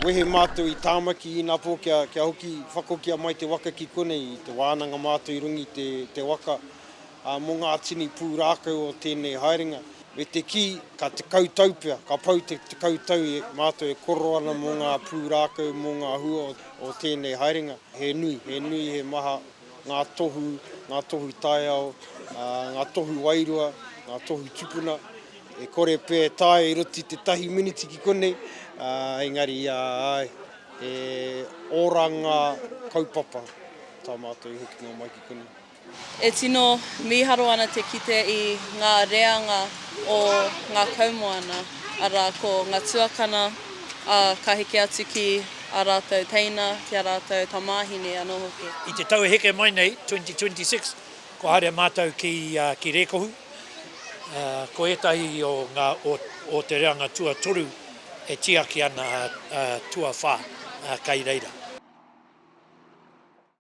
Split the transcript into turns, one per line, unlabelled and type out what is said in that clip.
Wehe mātou i Tāmaki inapō kia, kia hoki whakokia mai te waka ki konei, i te wānanga mātou i runga i te, te waka, ā, mō ngā tini pūrākau o tēnei haerenga. Me te kī, ka 10 tau pea, ka pau te 10 tau i mātou e korero ana mō ngā pūrākau, mō ngā hua o, o tēnei haerenga. He nui, he nui, he maha ngā tohu, ngā tohu taiao, ā, ngā tohu wairua, ngā tohu tupuna. E kore pea e taea i roto i te tahi miniti ki konei, ā, engari, āe, he oranga kaupapa tā mātou i hokinga mai ki konei.
E tino mīharo ana te kite i ngā reanga o ngā kaumoana, arā, ko ngā tuakana, ā, ka heke atu ki ā rātou teina, ki ā rātou tamāhine anō hoki.
I te tau e heke mai nei, 2026, Kua haere mātou ki, ki Rēkohu, ko ētahi o ngā, o, o te reanga tuatoru e tiaki ana tuawhā kei reira.